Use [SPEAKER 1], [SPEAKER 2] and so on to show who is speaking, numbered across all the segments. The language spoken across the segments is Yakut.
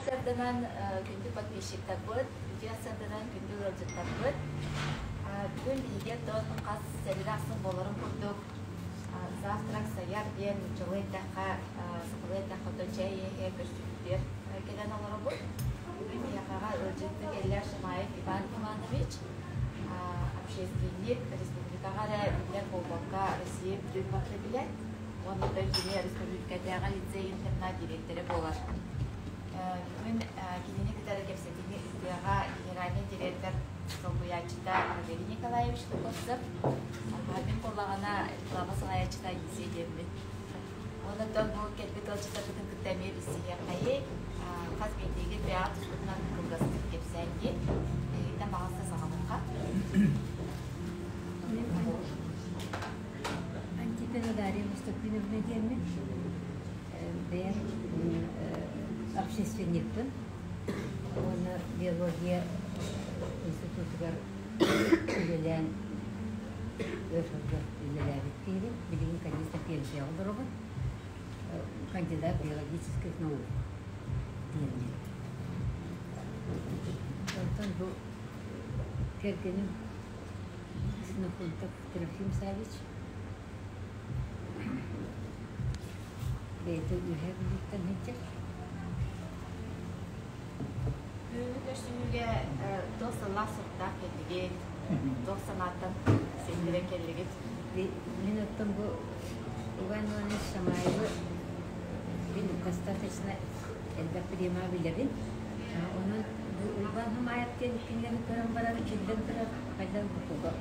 [SPEAKER 1] сарданан күндү подписчиктарбыт, үтүө сарданан күндү ыалдьыттарбыт. Бүгүн биһиги оттон хас сэрии ахсын буоларын курдук завтрак сайар диэн нууччалыы эттэххэ, сахалыы эттэххэ оттон чэй иһэ көрсүбүтүгэр кэлэн олоробут. Бүгүн биһиэхэҕэ ыалдьытты кэллэ Шамаев Иван Иванович, общественник, республикаҕа эрэ биллэр буолбакка, Россия бүтүн барыта билэр. Уонна кини республикатааҕы лицей-интернат дириэктэрэ буолар. Бүгүн кинини кытары кэпсэтиини ыытыаҕа генеральнай директор солбуйааччыта Валерий Николаевич Луковцев, мин буоллаҕына реклама салайааччыта Елисей диэммин. Онон бу кэлбит ыалдьыттарбытын кытта эмиэ билсиһиэххэйий. Хас биирдиигит бэйэҕит тускутунан кылгастык кэпсээн диэн. Эһигиттэн баҕаста саҕалыахха.
[SPEAKER 2] Антипина Дарья Мустафиновна диэммин, бэйэм общественникпын уонна биология институтугар үлэлээн өр сылга үлэлээбит киһибин. Билигин, конечно, пенсияҕа олоробун. Кандидат биологических наук диэммин. Онтон бу кэргэним Ксенофонтов Трофим Савич бэйэтэ Үөһээ Бүлүүттэн сылдьар.
[SPEAKER 1] Бүгүҥҥү көрсүһүүгэ туох сыллаах суруктаах кэллигит, туох санааттан сиэттэрэн кэллигит?
[SPEAKER 2] Мин оттон бу Иван Иванович Шамаевы мин достаточно элбэх бириэмэ билэбин. Онон бу Уйбаан Хамаайап диэн кинигэни көрөн баран биллэн турар хайдах бутуга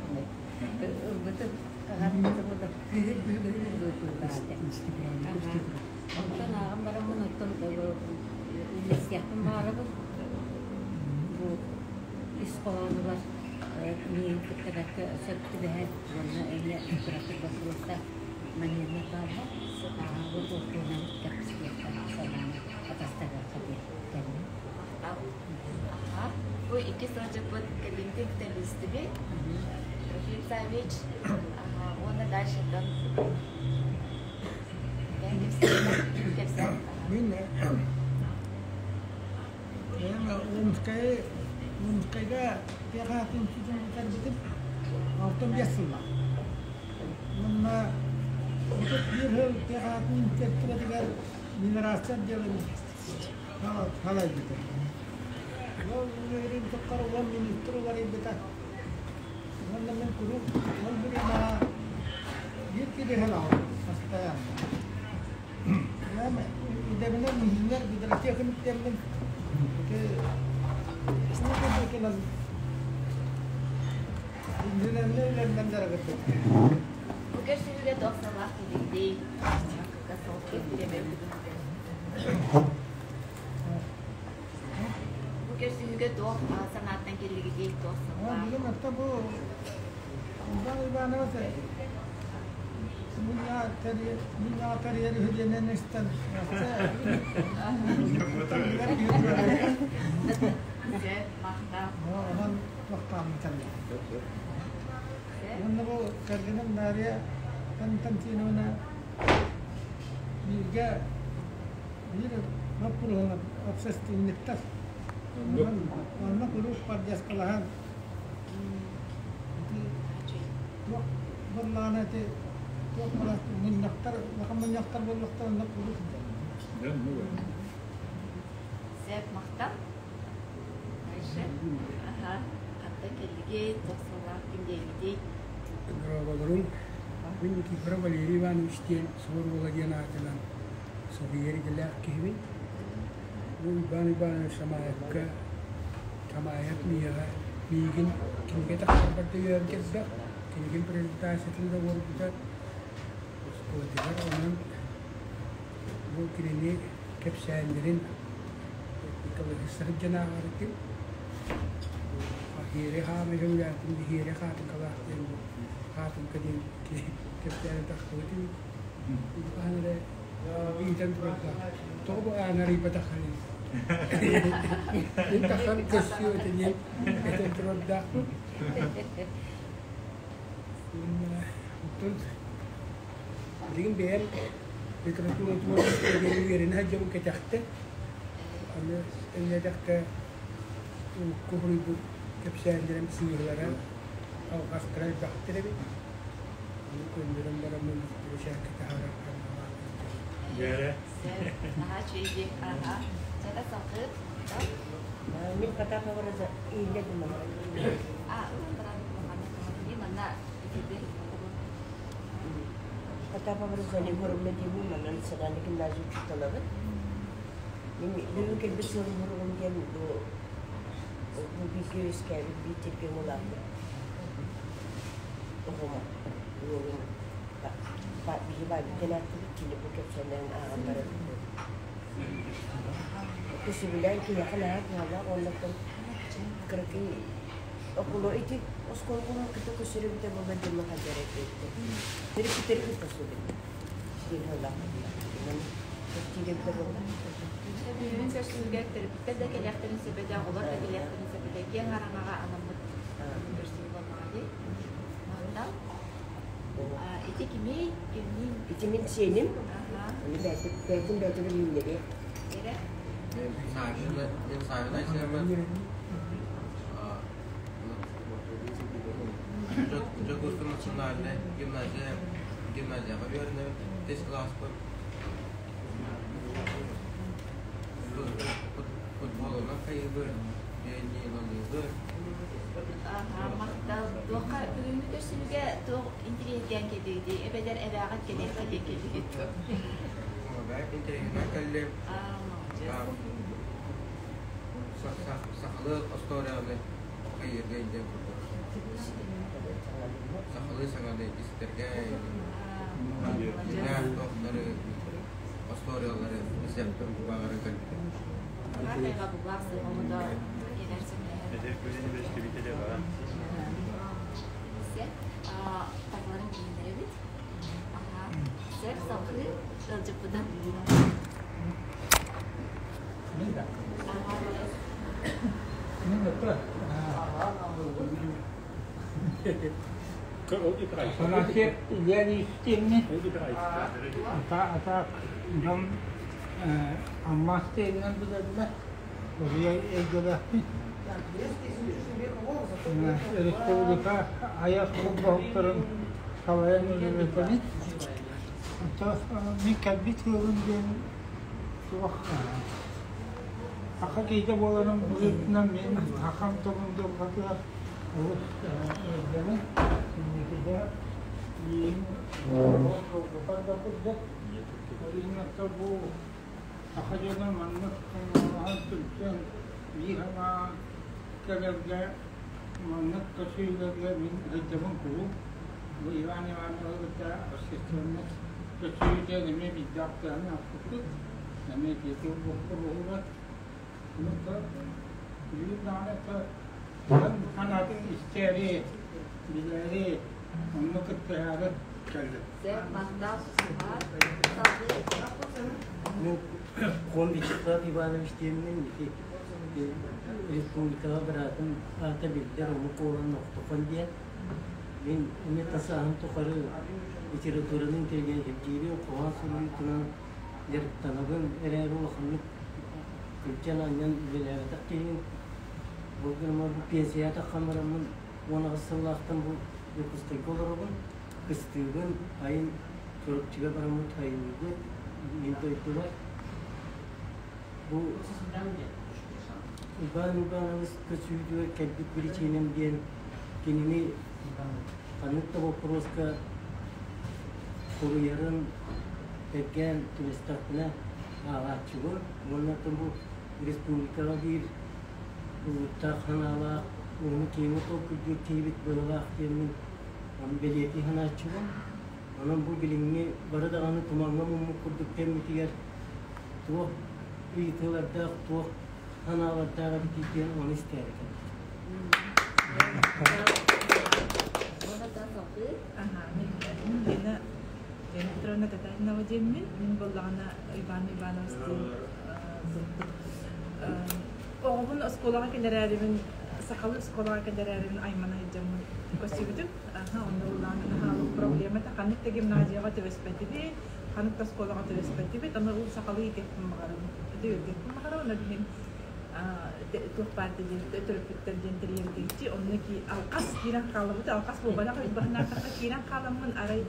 [SPEAKER 2] ылбытым хаһааппытым да күһүн күһүн ылбытым. Онтон ааҕан бараммын оттон үллэстиэхпин баҕарабын. Бу ис хоһоонугар миигин кытта бэркэ сөп түбэһэр уонна эмиэ кыратык боппуруостар манньыаннар бааллар. Бу туохтуунан кэпсиэххэ санааны атастаһыахха диэн кэллим.
[SPEAKER 1] Аха. Бу икки сылдьыппыт кэлинтик билистибит. Трофим Савич уонна дальше дон
[SPEAKER 3] Мин Омскай Омскайга тыа институтун бүтэрбитим 65 сыллаах. Уонна 31 сыл тыа хаатын инспекторатыгар мелиорация отделын салайбытым. Ол үлэлэрин тухары 10 министр уларыйбыта. Уонна мин куруук ол бириэмэҕэ биир кириэһин аҕалбытым постоянно. Идэбинэн инженер гидротехник ити инженернэй үлэннэн дьарыгырбыт.
[SPEAKER 1] Бу көрсүһүүгэ туох сыллаах кэллигитий? Кылгас соҕус бириэмэ Бу көрсүһүүгэ туох санааттан кэллигитий, туох сыллаах?
[SPEAKER 3] Бүгүн отто бу Иван Иванович Мунньаҕа тэрийэр үһү диэнэн истэн Онон туохтааммын кэллэ. Уонна бу кэргэним Дарья Константиновна бииргэ биир боппуруоһунан общественниктар. Онно куруук поддержкалаһан туох буоллаҕына ити туох мунньахтар улахан мунньахтар буоллахтар онно куруук
[SPEAKER 1] Сөп махтал. Дальше. Аха. Хантан кэллигит, туох сыллаах күн диэбитий?
[SPEAKER 4] Дорооболорун. Мин Никифоров Валерий Иванович диэн Суор уола диэн аатынан суруйар идэлээх киһибин. Бу Уйбаан Уйбаанович Шамаевка Шамаев миэхэ миигин кинигэ тахсарбар да үөрэн кэлбэх, кинигин презентациятын да оҥорбута оскуолатыгар. Онон бу кинини кэпсээннэрин экологист сылдьан ааҕар этим. Иһиэри хаамай сөбүлээтим, иһиэри хаатыҥкалаах диэн бу хаатыҥка диэн кэпсээнэ тахсыбыт ини. Хаһан эрэ ыйытан турардаах. Тоҕо бу ааны арыйбатаххыный? Мин тахсан көссүө этэ диэн этэн турардаахпын. Уонна оттон билигин бэйэм литература творчество диэн үөрэнэ сылдьабын кэтэхтэ. Аны энньэдэххэ урукку суруйбут кэпсээннэрим сыыһалара, алҕастара элбэхтэр эбит. Ону көннөрөн бараммын бэчээккэ таһаарар санаалаах
[SPEAKER 1] Дьээрэ. Наһаа үчүгэй Аха. Чата салгыы.
[SPEAKER 5] Мин Потапова Роза ииллэ гыннам.
[SPEAKER 1] А, ылан баран манна итирде.
[SPEAKER 5] Потапова Роза Егоровна диэммин манан Сараны гимназия учууталабын. Мин бүгүн кэлбит сылым диэн бу бу бииргэ үөскээбит биир тиргэн улааппыт оҕом уолум биһи баайбыттан ааттыбыт кини бу кэпсээннэрин ааҕан баран сөбүлээн киһиэхэ наһаа туһалаах уоннаттан кыракый окуло ити оскуолаҕа кытта көсөр эбитэ буолла диэн махадьар эппиттэр төрүппүттэри кытта суобит диэн туһалаах эбитэ буолла.
[SPEAKER 1] Бүгүн көрсүүгэ төрөппүттэр да кэлиэхтэрин сөп этэ, оҕолор да кэлиэхтэрин сөп этэ. Киэҥ араҥаҕа анаммыт көрсүү буоллаҕа дии. Махтал. Ити кимий? Кимниин?
[SPEAKER 5] Ити мин сиэним. Бэйтин бэйэтэ билиннэри.
[SPEAKER 1] Эрэ.
[SPEAKER 6] Мен Савина Айсеевна Дьокуускай национальнай гимназия гимназияҕа үөрэнэбин. Иккис кылааспын футболунан хайыыбын, пианинолыыбын.
[SPEAKER 1] Махтал. Туохха бүгүҥҥү көрсүһүүгэ туох интэриэһиргээн кэллигитий? Эбэтэр эбээҕит кэлиэххэ диэн кэллигит дуо?
[SPEAKER 6] Эбээ интэриэһинэн кэллим. Сахалыы остуоруйаны хайыырга диэн курдук. Сахалыы саҥаны истэргэ дьиҥнээх туохтары остуоруйалары истиэхпин баҕара кэлбитим.
[SPEAKER 7] Эдэр көлүөнэ бэстибитэ баар.
[SPEAKER 1] Табларын кииннэрэбит. Сэр салгыы ыалдьыппытын.
[SPEAKER 8] Афанасьев Илья Ильич ата дьон Аммаас тиэнинэн билэллэр, Уруйай эйгэлээхпин. Республика айар холбоһуктарын салайан үлэлэтэбин. Онто мин кэлбит ыалым диэн туох саха киһитэ буоларым быһыытынан мин сахам тылын дьылҕатыгар олус ыалдьабын. Инникигэ иин долгутар да курдук. Ол иһин бу саха дьоно маннык саҥалаһан түмсэн биир санаа кэлэргэ маннык көсүүлэргэ мин сылдьабын куруук. Бу Иван Ивановы кытта общественность көсүүтэ эмиэ биирдэ ахтыһан аахпыппыт. Эмиэ киһи боппуруоһугар. Билигин даҕаны дьон санаатын истээри, билээри, онно кыттыһаары кэллим.
[SPEAKER 9] Мин Кон Вячеслав Иванович диэммин ити республикаҕа быраатым аата биллэр омук уолун Охтохон диэн. Мин эмиэ тасааһын тухары литератураны интэриэһиргиирин, хоһоон суруйуутунан дьарыктанабын эрээри улаханнык күлдьэн анньан үлэлээбэтэх киһибин. Бу гынан бу пенсияҕа таххан бараммын 18 сыллаахтан бу Дьокуускайга олоробун. Кыстыыбын, айын Чурапчыга бараммыт айыллыбыт мин дойдубар. Бу Иван Иванович көсүүтүгэр кэлбит биричиинэм диэн кинини ханнык да боппуруоска суруйарын сэргээн түбэстэхпинэ ааҕааччыбын уонна бу республикаҕа биир ыллыктаах санаалаах уонна киэҥи толкуйдуур киһибит быһыылаах диэммин ону бэлиэтии санааччыбын. Онон бу билиҥҥи бары даҕаны тумаҥҥа муммут курдук кэммитигэр туох ыйытыылардаах, туох санаалардаах эбитий диэн ону истээри кэлбитим.
[SPEAKER 10] Мин Лена Лена Петровна Татаринова диэммин. Мин буоллаҕына Иван Ивановичтыын оҕобун оскуолаҕа киллэрээрибин, сахалыы оскуолаҕа киллэрээрибин аймана сылдьаммын көрсүбүтүм. Онно улахан проблема ханнык да гимназияҕа түбэспэтибит. Ханнык да оскуолаҕа түбэспэтибит, аны ол сахалыы иитиэхпин баҕарабын. Ити үөрдүөхпүн баҕарабын, ол иһин туох баар диэн төрөппүттэр диэн тэрийэрдээччи онно алҕас киирэн хаалабыт алҕас буолбатах баһынаатахха киирэн хааламмын арай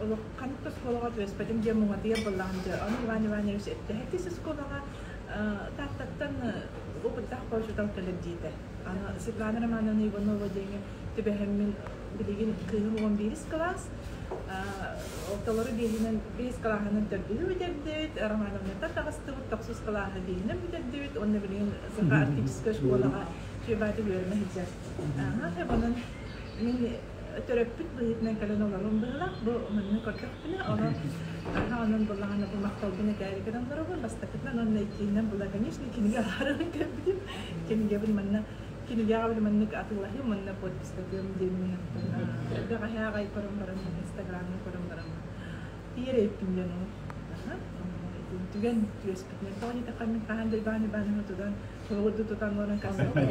[SPEAKER 10] олох ханнык да оскуолаҕа түбэспэтим диэн муҥатыйар буоллаҕым дьэ ону Иван Иванович эттэһэ оскуолаҕа Тааттаттан опыттаах учуутал кэлэр диэтэ аны Светлана Романовна Иванова диэҥҥэ түбэһэммин билигин кыыһым 11 кылаас ортолору биэһинэн биэс кылааһынан төрдүһү бүтэрдибит Романовнаттан таҕыстыбыт тохсус кылааһы биэһинэн бүтэрдибит уонна билигин Саха арктическай школаҕа Чуйбааты үөрэнэ сылдьар. Онон мин төрөппүт быһыытынан кэлэн олорум быһыылаах бу манна көрдөхпүнэ онон онон буллаҕына бу махталбын этээри гынан олоробун бастакытынан уонна иккиһинэн була конечно кинигэ аһаран кэлбитим кинигэбин манна кинигэҕэ били маннык атыылаһыым уонна подписьтатыам диэммин бэҕэһээ аҕай көрөн баран инстаграмҥа көрөн баран тиийэр эбиппин диэн түгэн түөспүтүнэн тоҕо диэтэххэ мин хаһан да Иван Ивановны тутан холобурду тутан олорон кассабын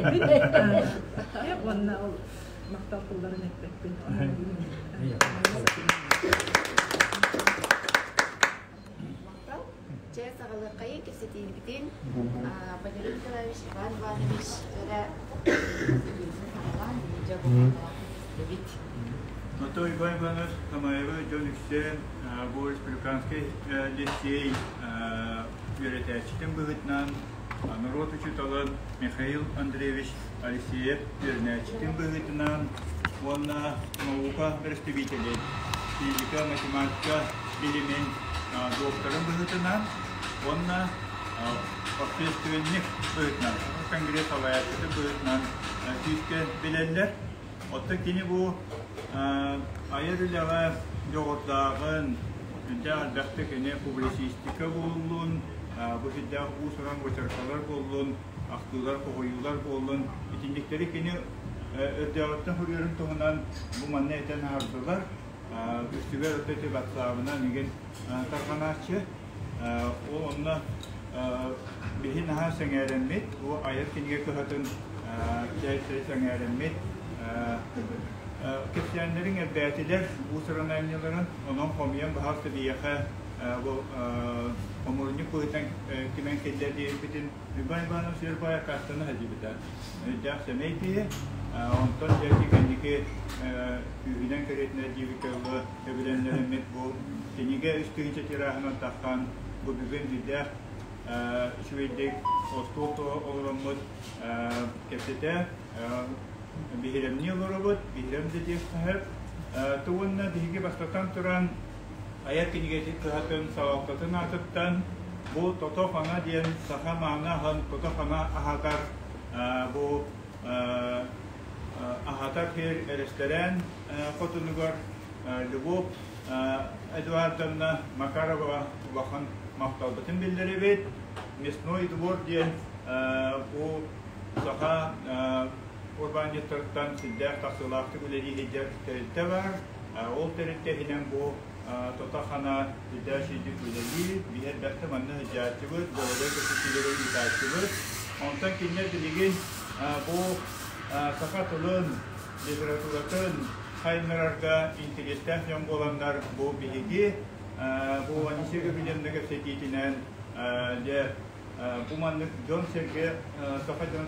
[SPEAKER 10] уонна ол махтал тылларын эппэппин.
[SPEAKER 1] Махтал. Чэ, саҕалыаххайын кэпсэтиибитин Валерий Николаевич, Иван Иванович эрэ саҕалаан дьэ бу
[SPEAKER 7] Ото Иван Иванович Хамаева дьон үксэ бу республиканскай лицей үөрэтээччитин быһыытынан норуот учууталын Михаил Андреевич Алексеев үөрэнээччитин быһыытынан уонна наука бэрэстэбиитэлин, физика, математика билимин докторын быһыытынан уонна общественник быһыытынан, конгресс салайааччыты быһыытынан күүскэ билэллэр. Оттон кини бу айар үлэҕэ дьоҕурдааҕын, сүрдээх элбэхтик кини публицистика буоллун, бу сүрдээх уус-уран буочаркалар буоллун, ахтыылар, хоһуйуулар буоллун, итинниктэри кини өрдөөҕүттэн суруйарын туһунан бу манна этэн аһардылар. Үстүгэр өттө ити батсаабынан игин тарҕанааччы. Ол онно биһи наһаа сэҥээрэммит, бу айар кинигэ кыһатын сэҥээрэммит кэпсээннэриҥ элбээтилэр уус-уран айымньыларын, онон хомуйан баһаалыста биһиэхэ бу хомуурунньук быһыытынан кимэн киллэр диэбиппитин Иван Иванович Ербай аккаастана сылдьыбыта. Өйдөөх сэмэй киһи, онтон дьэ кэнники күүһүнэн кэриэтинэ диэбиккэ дылы сөбүлэннэрэммит бу кинигэ үс тыһыынча тираһынан таххан бу бүгүн биирдээх үчүгэйдик остуол тула олороммут кэпсэтэ биһирэмнии олоробут, биһирэм да диэххэ сөп. Уонна биһиги бастатан туран айар кинигэтин кыһатын салалтатын аатыттан бу Тото-хана диэн саха мааны аһын тото-хана аһатар бу аһатар сир эрэстэрээн хотунугар Любовь Эдуардовна Макарова улахан махталбытын биллэрэбит. Мясной двор диэн бу саха урбаанньыттарыттан сүрдээх тахсыылаахтык үлэлии сылдьар тэрилтэ баар. Ол тэрилтэ иһинэн бу тото-хана сүрдээх үлэлиир, биһи элбэхтэ манна сылдьааччыбыт, дьоруой кэпсэтиилэри ыытааччыбыт. Онтон кинилэр билигин бу саха тылын, литературатын сайыннарарга интэриэстээх дьон буоланнар бу биһиги бу Анисия Гаврильевна кэпсэтиитинэн дьэ бу маннык дьон-сэргэ саха дьоно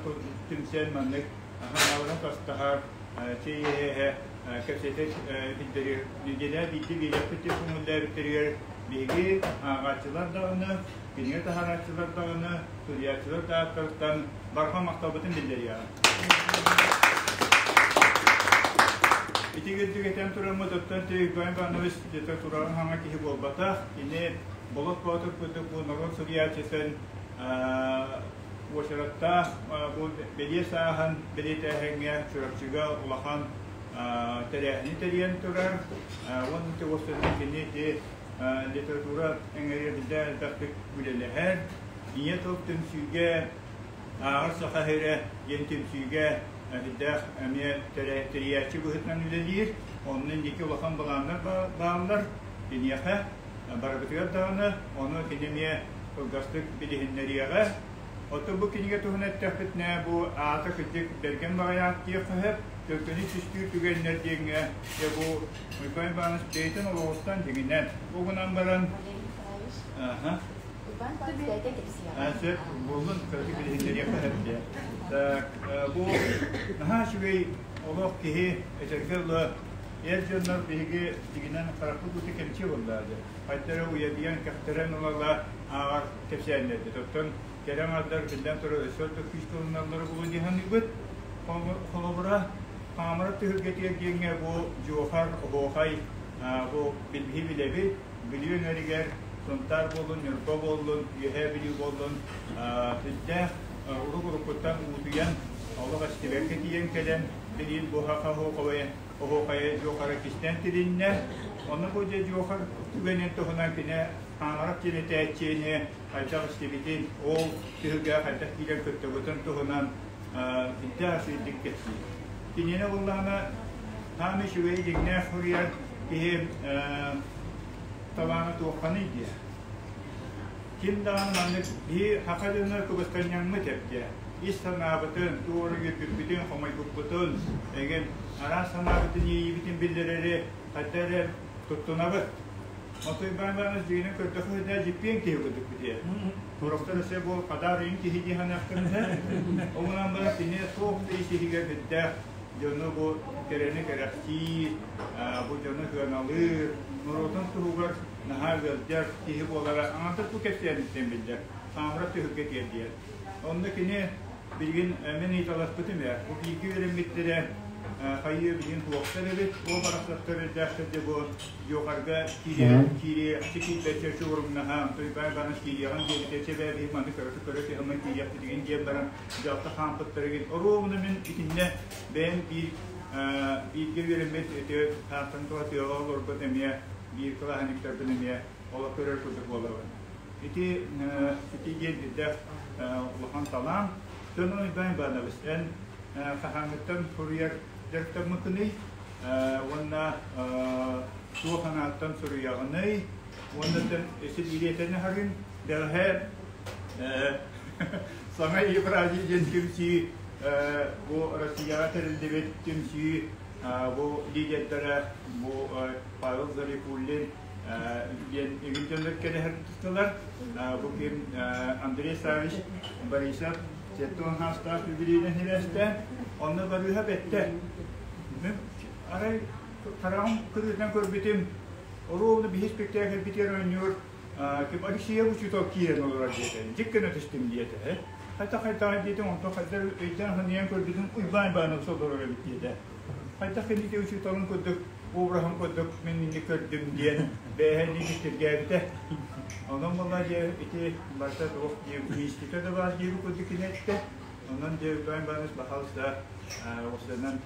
[SPEAKER 7] түмсэн маннык санааларын тастаһар чэй иһэ кэпсэтэ билдэри нэдиэлэ биирдэ биэриэхпит диэн көҥүллээбиттэригэр биһиги ааҕааччылар даҕаны, кинигэ таһаарааччылар даҕаны, суруйааччылар да ааттарыттан барҕа махталбытын биллэриэҕэ. Ити кырдьык этэн тураммыт оттон Иван Иванович литератураҕа хаҥа киһи буолбатах. Кини Болот Боотур курдук бу норуот суруйааччытын уочараттаах бу бэлиэ сааһын бэлиэтээһиҥҥэ Чурапчыга улахан тэрээһини тэрийэн турар. Уонна уопсайынан кини ити литература эҥэригэр элбэхтик үлэлэһэр. Ийэ тыл түмсүүгэ ааҕар саха сирэ диэн түмсүүгэ элбэх эмиэ тэрийээччи быһыытынан үлэлиир. Онно инники улахан былааннар бааллар. Киниэхэ барыбытыгар даҕаны ону кини эмиэ кылгастык билиһиннэриэҕэ. Оттон бу кинигэ туһунан эттэхпитинэ, бу аата кырдьык бэргэн баҕайы ааттыахха сөп, төлкөнү түстүүр түгэннэр диэҥҥэ дьэ бу Уйбаан Иванович бэйэтин олоҕуттан дьиҥинэн бу гынан баран Аха. Сөп, буоллун, кырдьык билиһиннэриэххэ сөп дии. Так, бу наһаа үчүгэй олох киһи этэргэ дылы эр дьоннор биһиги дьиҥинэн харахпыт уута кэмчи буоллаа дии. Хайда эрэ уйадыйан, кэхтэрэн ыла-ыла ааҕар кэпсээннэрбит. Оттон кэрэ аҥардар биллэн турар өссө ордук күүскэ ылыналлара буолуо дии саныыбыт. Холобура, Хаамыра түһүлгэтигэр диэҥҥэ бу Дьуохар, Оһуохай бу билбиһи билэбит. Бүлүү өҥөрүгэр Сунтаар буоллун, Ньурба буоллун, Үөһээ Бүлүү буоллун сүрдээх урук-уруккуттан уутуйан, олох эстибэккэ тиийэн кэлэн, билигин бу саха оһуохайа оһуохайа Дьуохара кистээн тилиннэ. Онно бу дьэ Дьуохар түгэнин туһунан кини Хаҥарап диэн этээччини хайдах истибитин, ол түһүлгэҕэ хайдах киирэн кыттыбытын туһунан сүрдээх үчүгэйдик кэпсиир. Кинини буллаҕына хаам үчүгэй дьиҥнээх суруйар киһи талаана туохханый диэ. Ким даҕаны маннык биһи саха дьоно кыбыстанньаҥмыт эбдэ. Ис санаабытын, туору үөрбүппүтүн, хомойбуппутун, эгин араас санаабытын, иэйиибитин биллэрэри хайда эрэ туттунабыт. Оттон Иван Иванович дьиҥинэн көрдөххө да дьиппиэн киһи курдук битиэ. Сорохтор өссө бу хадаар ыйын киһи дии санаахтарын Ол гынан баран кини туох да ис иһигэр сүрдээх дьону бу кэрэни кэрэхсиир, бу дьону сыаналыыр, норуотун туһугар наһаа ыалдьар киһи буолара аҥардас бу кэпсээниттэн биллэр. Хаамыра түһүлгэ тиэрдиэр. Онно кини Билигин мин ыйыталаспытым ээ, бу бииргэ үөрэммиттэрэ хайыы билигин туохтар эбит, ол барахсаттар эрдээхтэр дьэ бу Дьуохарга киириэхчи киирбэччэ чугурумнаһан, Туйбаан Иванович киириэҕин диэбитэ, чэ бээ биһи маны көрө көрө түһэммин киириэхпитигин диэн баран дьалта хаампыттарыгын оруобуна мин итиннэ бэйэм биир бииргэ үөрэммит ити тааттан тула тыаҕа олорбут эмиэ биир кылааһынньыктарбын эмиэ олох көрөр курдук буолабын. Ити ити диэн бирдээх улахан талаан. Дьон Иван Иванович, эн хаһааҥҥыттан суруйар дьарыктаммыккыный уонна туох анааттан суруйаҕыный уонна өссө биириэтэни аһарыҥ бэҕэһээ Саҥа Евразия диэн түмсүү бу Россияҕа тэриллибит түмсүү бу лидердэрэ бу Павел Зарифуллин диэн игин дьоннор кэлэһэр тусталар. Бу ким Андрей Савич Борисов 70 хаастаах юбилейынан сибээстээн, онно барыыһа бэттэ. Мен арай хараҕым кырыытынан көрбүтүм, оруобуна биһи спектакльбитигэр оонньуур ким Алексеев учуутал киирэн олорор диэтэ. Дьик гына түстүм диэтэ. Хайдах хайдаҕай диэтим, онтон хайдах өйдөөн саныйан көрбүтүм Уйбаан Иванов олорор эбит диэтэ. Хайдах кэнники учууталым курдук обраһым курдук мин инник көрдүм диэн бэйэһэ дьиктиргээбитэ. Онон буолла дьэ ити барыта туох диир мистика да баар диир курдук кини эттэ. Онон дьэ Иван Иванович баһаалыста осанан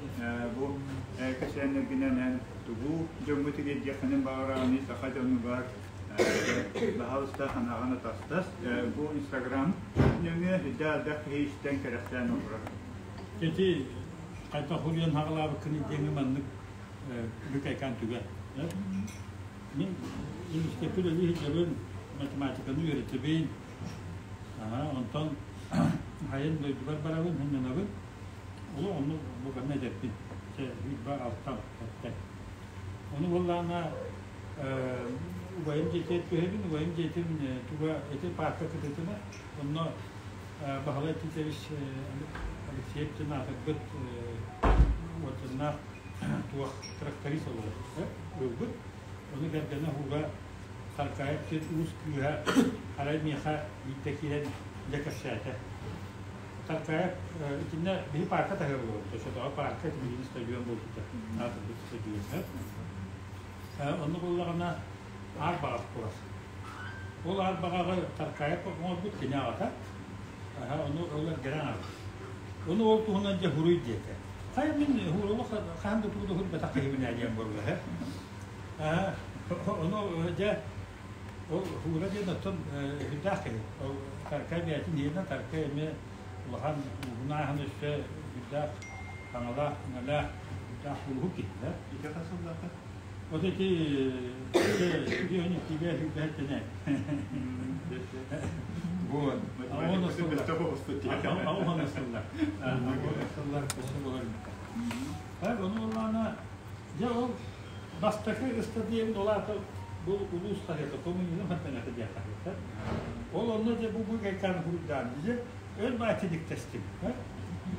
[SPEAKER 7] бу кэсээннэргинэн эн тугу дьоҥҥо тириэрдиэххинин баҕараҕыный саха дьонугар баһаалыста санааҕын атастас. Бу Инстаграм нөҥүө сүрдээх элбэх киһи истэн кэрэхсээн олорор.
[SPEAKER 8] Ити хайдах уруйан хаҕалаабыккыный диэҥҥэ маннык бүкэйкаан түгэн. Мин институкка үлэлии сылдьабын, математиканы үөрэтэбин. Онтон хайын дойдубар барабын, сынньанабын. Олох оннук бу манна эдэрбин. Чэ, үүрбэ алтан, сэттэ. Ону буоллаҕына убайым дьиэтигэр түһэбин, убайым дьиэтин туга ити паарка кытыытына, онно Баһылай Титович Алексеев диэн аатырбыт уордьаннаах туох тракторист олорор ылбыт. Ону кэргэнэ Һууга Харкаев диэн уус кыыһа арай миэхэ биирдэ киирэн дьэ кэпсээтэ. Харкаев итиннэ биһи паарка таһыгар олоробут. Оччотооҕу паарка ити билигин стадион буолбута. Аатырбыт стадион. Онно буоллаҕына аар баҕах турар. Ол аар баҕаҕы Таркаев оҥорбут кини аҕата. Ону ол эргэрэн аҕалбыт. Ону ол туһунан дьэ хуруй диэтэ. Хайа мин олох хаһан да тугу да хуруйбатах киһибин ээ диэн буолла. Ону дьэ ол хуура диэн оттон сүрдээх киһи. Ол Таркай бэйэтин иһинэн Таркай эмиэ улахан ууһунааһын өссө сүрдээх хаҥалаах, өҥөлөөх, сүрдээх кулуһук киһи.
[SPEAKER 7] Ити хас сыллаахха?
[SPEAKER 8] Вот эти иккигэ сүүрбэһиттэнэ. Аҕыс сыллар. Аҕыс сыллар. Аҕыс сыллар өссө буолар эбиттэр. Так, ону буоллаҕына, дьэ ол бастакы ыстатыйабын ол аата бу улуус хаһыата, коммунизм хантаҥата диэн хаһыата. Ол онно дьэ бу бу кайкааны хуруйдаан дьэ өр бааччы диктэстим.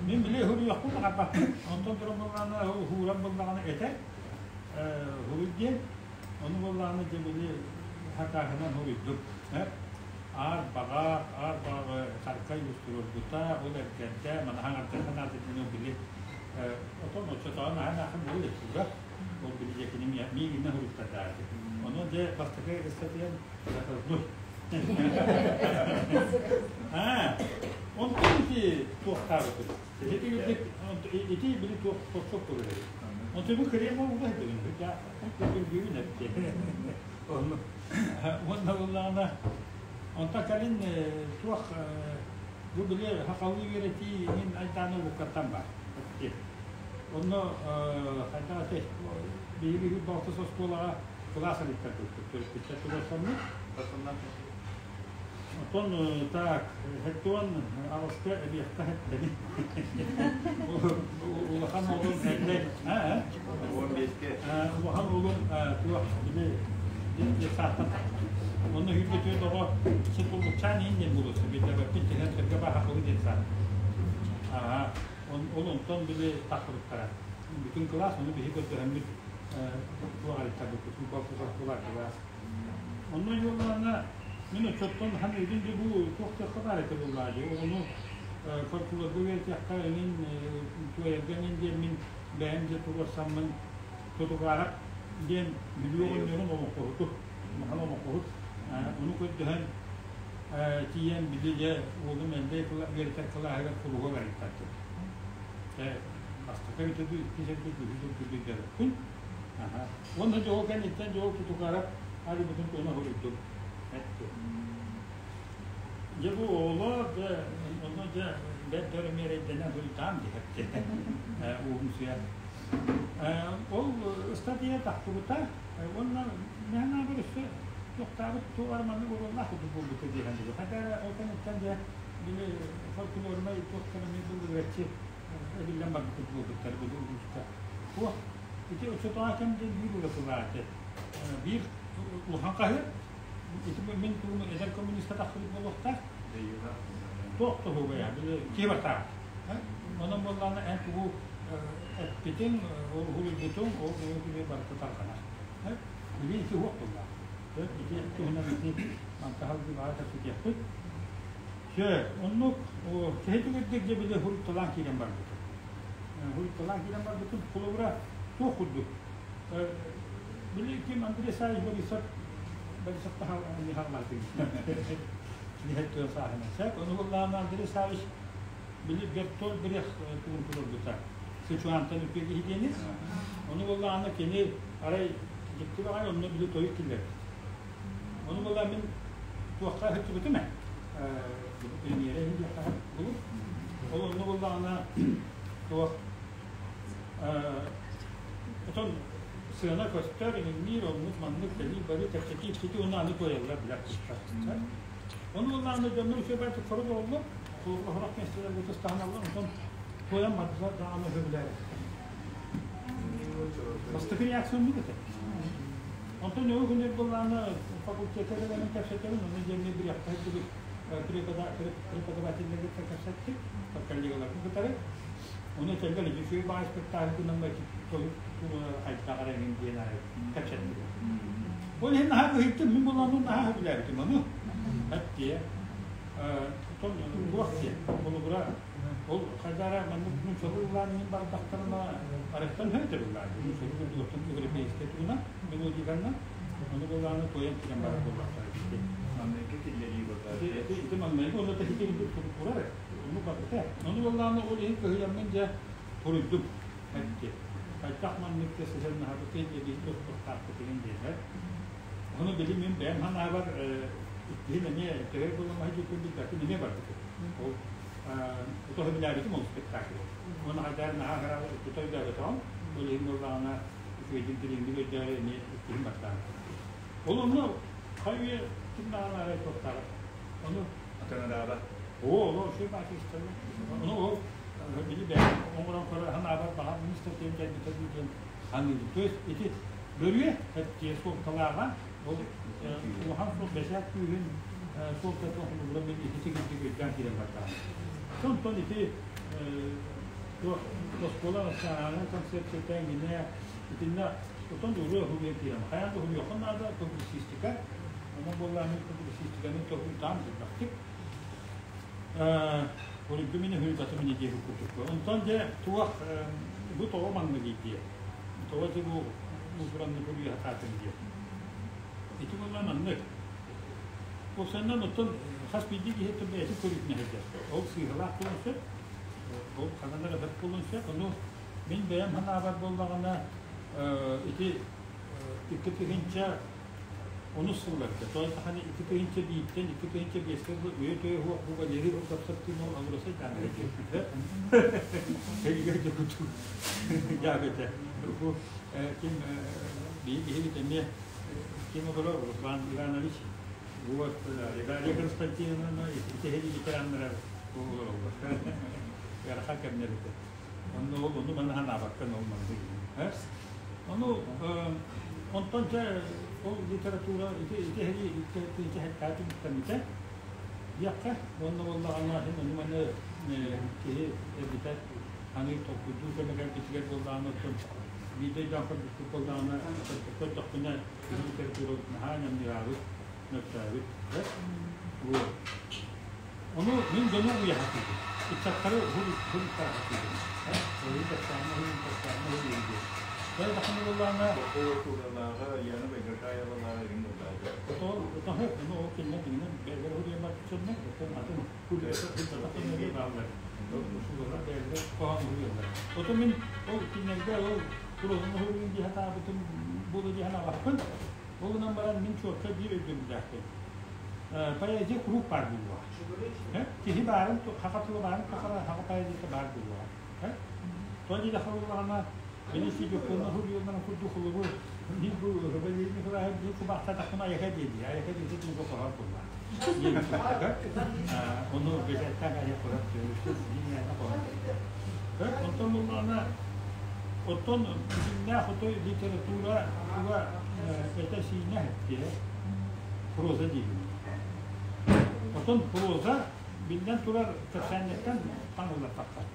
[SPEAKER 8] Мин били хуруйуохпун баҕарбаппын. Онтон туран буоллаҕына, уһууран буоллаҕына этэр хуруй диэн. Ону буоллаҕына дьэ били хакааһынан хуруйдум. Аар баҕа, аар баҕа харкай устуруорбута, ол эргэрдэ, манаһаҥ ардыха наадатыны били отон оччотоҕун аһан ахан буол ектура. Ол били дьэкини миигиннэ хуруттардааты. Ону дьэ бастакы ыстатыйам заказной. Аа, онтон ити туохтаабытым. Ити ити били туох тохсох буолар эбит. Онтон бу кырыам оҕуга дэгин. Бүгүн эпти. Онну уонна буллаҕына онтон кэлин туох бу били хахалыы үөрэтии иһин айдааны улуккаттан бар. Онно хайдах этэй биһиги балтыс оскуолаҕа кылаас арыйтарбыппыт төрөппүттэр туруорсаммыт. Оттон так, хэттуон аҕыска эбиэххэ хэттени. Улахан уолум эллэй. Улахан уолум туох били сааттан Онно хүрбэ түөрт оҕо сытыллыкчаан иин диэн булуса билбэппин тэһэн сырга баахылы диэн саат. Аа, ол онтон били таххыбыттара. Бүтүн кылаас ону биһи көрдөһөммүт туох арыйтарбыппыт, кылаас. Онно юоллаана мин оччоттон ханыыбын дьэ бу туох тыахха баар этэ буоллаа дии. Оҕону фольклорга үөрэтиэххэ эҥин туойарга эҥин диэн мин бэйэм дьэ туруорсаммын Тутукаарап диэн Бүлүү оҕонньорун олоҥхоһуту, улахан олоҥхоһут ону көрдөһөн тиийэн били дьэ уолум Эллэй үөрэтэр кылааһыгар кулуһуок арыйтардым. Бастакы эбитэ дуу, иккис эбитэ дуу, үһүс эбитэ дуу өйдөөбөппүн. Уонна дьэ ол кэнниттэн дьэ ол Тутукаарап арыйбытын туһунан суруйдум. Дьэ бу оҕолор дьэ онно дьэ бэрт өр миэрэйдэнэн суруйтаам диэхтэ уһумсуйа. Ол ыстатыйа тахсыбыта уонна мэһэн аабар өссө туохтаабыт туох эрэ маннык оруоллаах курдук буолбута дии саныыбын. Хотя ол кэнниттэн дьэ били фольклорнай туохтар эмиэ былыргаччы эбиллэн барбыт курдук буолбуттар били улууска. Туох ити оччотооҕу кэм диэн биир уратылаах этэ. Биир улахан хаһыат ити мин тугум эдэр коммуниста тахсыбыт буолуохтаах. Туох туһугай били киһи бартаах. Онон буоллаҕына эн тугу эппитиҥ, уһуйбутуҥ, ол били барыта тарҕанар. Били ити уох буоллаах. Ити туһунан ити мантаһал баҕа кэпсэтиэхпит. Чэ, оннук киһи түгэрдик дьэ били хурутталаан киирэн барбытым. Хурутталаан киирэн барбытым, холобура туох курдук. Били ким Андрей Савич Борисов Борисов Михайлович Михайлович сааһынан. Сәк, ону буллаҕына Андрей Савич били Бертоль Брех тугун туруорбута. Сычуантан үтүө киһи диэни. Ону буллаҕына кини арай дьикти баҕайы онно били тойук киллэрбит. Ону буолла мин туохха сылдьыбытым ээ. Премьера иһин диэххэ булуп. Ол онно буоллаҕына туох отон сыана көстөр, иҥниир, оннук маннык кэлии бары кэпсэтии ипсити уонна аны туойаллар билэр кыыстар. Ону буоллаҕына дьоннор үчүгэй бары хорук оллор, хорох миэстэлэргэ тустаһаналлар, онтон туойан бардылар даҕаны сөбүлээбэттэр. Бастакы реакция оннук этэ. Онтон нөгөө күнүр буоллаҕына факультекка кэлэн кэпсэтэбин, ону диэмми бириэххэ сылдьыбыт преподавателлэргэ кэпсэттим, коллегаларбын кытары. Ону этэллэр, үчүгэй баҕайы спектакль гынан тойук хайдах эрэ эҥин диэн арай кэпсэттилэр. Ол иһин наһаа кыһыйдым, мин буоллаҕына наһаа сөбүлээбитим ону. Эттиэ. Оттон туох диэн, холобура, Ол хайдара маннык нууччалыы ыллаан иһин бардахтарына арыттан өтөр ыллаан нууччалыы курдук европейскай тугунан мелодиканнан ону былааны туойан киирэн барар буоллахтара ити.
[SPEAKER 7] Маҥнайгы киллэрии буолла.
[SPEAKER 8] Ити ити маҥнайгы онно тэһити курдук турар ону барбыта. Ону буоллааны ол иһин кыһыйаммын дьэ туруйдум этти. Хайдах маннык сыһыаннаһабытый диэбиин туттахтаахпытыгын диэхэ. Ону били мин бэйэм санаабар иккиһин эмиэ төһө буолламаһы диэккин билбэппин эмиэ барбытым. Ол Ото сөбүлээбитим ол спектакль. Уонна хайдаар наһаа аһара тута өйдөөбөтөҕүм. Ол иһин буоллаҕына үчүгэйдик дириҥник өйдөөрү эмиэ иккиһин баттаабытым. Ол онно хай үйэ ким даҕаны арай туохтааҕа. Ону
[SPEAKER 7] Атыҥыраабат.
[SPEAKER 8] Оо, ол үчүгэй баатыыстары. Ону ол били бэйэм оҥорон көрө санаабар баҕар министр кэлбитэ дуу диэн саныыбын. То есть ити бөрүө эттиэ суолталааҕа ол улахан суол бэчээт күүһүн суолтатын холобура мин ити тигирдик өйдөөн киирэн бардаҕым. Онтон ити туох оскуола национальнай концепцията эҥинэ итиннэ отон ырыа уһуйан киирэн хайаан да уһуйуохха наада публицистика. Онон буоллаҕына публицистиканы толкуйдаан элбэхтик. Урукку мин уһуйбатым ини диэки курдук. Онтон дьэ туох бу тоҕо манныгый диэ. Тоҕо дьэ бу уусураннык уруйа сатаатыҥ диэ. Ити буолла маннык. Уопсайынан оттон хас биирдии киһи бэйэтин көрүүтүнэн сылдьар. Ол сыыһалаах буолуон сөп, ол ханан эрэ бэрт буолуон сөп. Ону мин бэйэм санаабар буоллаҕына ити 2010 сылларга, то есть хани 2001-тэн 2005-ке дылы өйө-төйө суох бу Валерий Рукопсовтыын ол Алроса даанара диэбитэ. Кэлигэр дьокутуу дьаабыта. Бу ким биһиги эмиэ ким олорор Руслан Иванович, вот Дарья Константиновна ити ветераннара олороллор. Ыарахан кэмнэр этэ. Онно ол ону маны санаабаккын ол маннык. Ону онтон дьэ ол литература ити ити ити ити түмүктэммитэ диэххэ уонна буоллаҕына иһин ону маны киһи эргитэ аныыр толкуйдуур кэмэ кэлбитигэр буоллаҕына оттон биирдэ өйдөөн көрбүппүт буоллаҕына көрдөхпүнэ киһи литература наһаа ньамньыраабыт мөлтөөбүт вот ону мин дьону уйаһатыыбын ыччаттары уһуруттаратыыбын уһуруттараһытыыбын уһуруттараһытыыбын диэн даханы буоллаҕына
[SPEAKER 7] Литературалааҕа Яна Байгашаевалааҕа игин буллаата.
[SPEAKER 8] Отон отоһы ону ол кинилэр дьиҥинэн бэйэлэрэ уһуруйан барбыт оттон атын культура бааллар. Усулалар бэйэлэрэ хоһоон уһуйаллар. Отон мин ол кинилэргэ ол прозаны уһуруйун дии сатаабытым буолуо дии санаабаппын. Ол гынан баран мин чуотка биир өйдөбүллээхпин. Поэзия куруук баар буолуоҕа. Киһи баарын, хаха тыла баарын тухары хаха поэзията баар буолуоҕа. Тоҕо диэтэххэ буоллаҕына, Били Дьоппуонна суруйалларын курдук холобур, мин бу Валерий Николаевич бу кубаахтаатахпына айака диэди, айака диэти туга хоһор буолла. Ону бэчээттээх айа хоһор хоһор. Онтон буоллаҕына, оттон дьиҥнээх отой литература туга этэ-сиинэ диэ проза диибин. Оттон проза биллэн турар кэпсээннэртэн таҥыллар тахсар.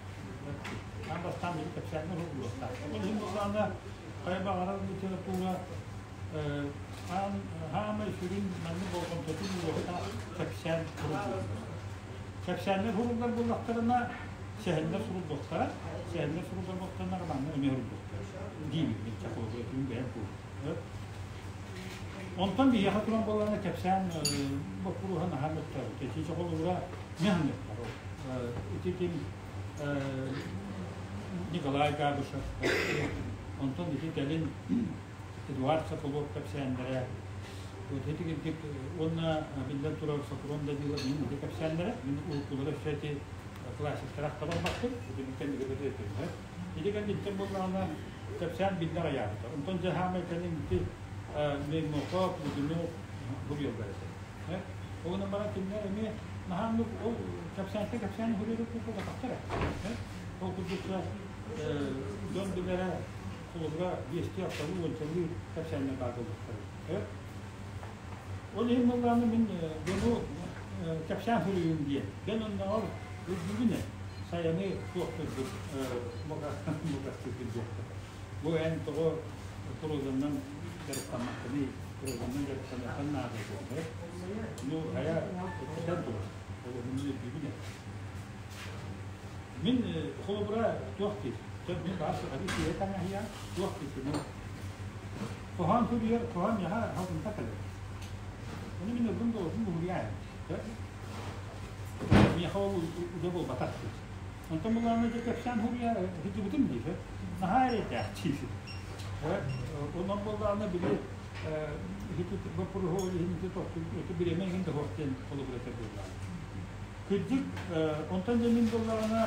[SPEAKER 8] Аан бастаан били кэпсээҥҥэ уһуллуохтаах. Ол иһин буоллаҕына, хайа баҕарар литература хаамай сүрүн маннык болҕомтотун ууруохтаах кэпсээн суруллар. Кэпсээннэр суруллар буоллахтарына, сэһэннэр суруллуохтара, сэһэннэр суруллар буоллахтарына, романнар эмиэ суруллуохтара. Диибин мин чахылыбы этим бэйэм курдук. Онтон биһиэхэ туран буоллаҕына кэпсээн боппуруоһа наһаа мөттөөбүт. Ити чохолуура мен ханныктар ол. Ити ким Николай Габышев, онтон ити кэлин Эдуард Соколов кэпсээннэрэ, вот ити кирдик уонна биллэн турар Сокурон Данилов мин ити кэпсээннэрэ, мин уруккулара өссө ити классиктара ахтабарбаппын, ити кэннигэ бөтө Ити кэнниттэн буоллаҕына кэпсээн биллэр айаабыта. Онтон дьэ хаамай кэлин ити Мельников, Лугинов буруйаллар этэ. Ол гынан баран кинилэр эмиэ наһаа оннук ол кэпсээнтэн кэпсээн уһуруйар курдук Ол курдук дьон билэрэ холобура биэстии алталыы уончалыы кэпсээннэр баар буолуохтара. Ол иһин буоллаҕына мин дьону кэпсээн суруйуум диэн. Дьон оннооҕор үрдүгүнэ сайаны суох курдук мукастыыргын диэхтэр. Бу эн тоҕо прозаннан дьарыктаммаккыный, прозаннан дьарыктаныаххын наада буолар. Ну, хайа этэн турар. Олоһунун өйдүүбүн ээ. Мин холобура туох диир? Мин баар сахалыы сиэһэ таҥаһыйа туох диир? Хоһоон суруйар, хоһоон миэхэ халымта кэлэр. Ону мин ыллым да олордум уһуйаайым. Миэхэ ол удьа буолбатах диир. Онтон булаана дьэ кэпсээн суруйа сылдьыбытым диир. Наһаа эрэйдээх диир. Онон буоллаҕына били боппуруоһу ол иһин ити ити бириэмэ иһин да суох диэн холобур этэр буоллаҕа. Кырдьык, онтон дьэ мин буоллаҕына